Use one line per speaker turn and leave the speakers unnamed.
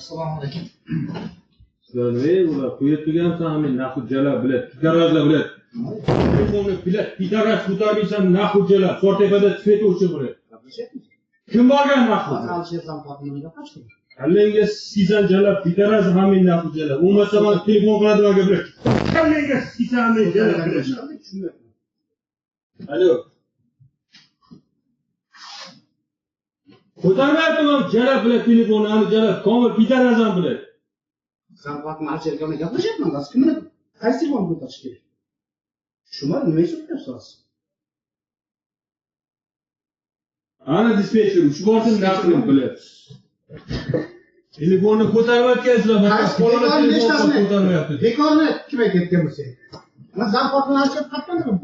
Assalomu alaykum.
Sizlar nima bular? Qo'yib turgansan, men нахуй jalab, блядь, пидорас lar, блядь. Telefonni, блядь, пидорас ko'tarmaysan, нахуй jalab. Fortepada свет o'chir, блядь. Kim borgan нахуй?
Alisher Zampotin gaplashdim.
Kallangga sikiysan jalab, пидорас hamma нахуй jalab. Bo'lmasa man telefon qiladi manga, блядь. Kallangga sikiysan hamma jalab, блядь. Alo. Ko'tarmayapti man jalab, блядь, telefonni, ani jalab, Komil пидорас ham, блядь.
Zampotin Alisher bilan gaplashyapman. Hozir kimni qaysi telefonni ko'tarish kerak? Tushunmadim, nima so'rayapsiz?
Ana dispetcher uchib borsin naqlin, блядь. Telefonni ko'tarmayotgansizlar,
Qaysi
qo'lini
bekorni
telefon
nechtasini?
ko'tarmayapti.
Bekorni kim aytayotgan bo'lsa. Mana Zampotin Alisher qayerdan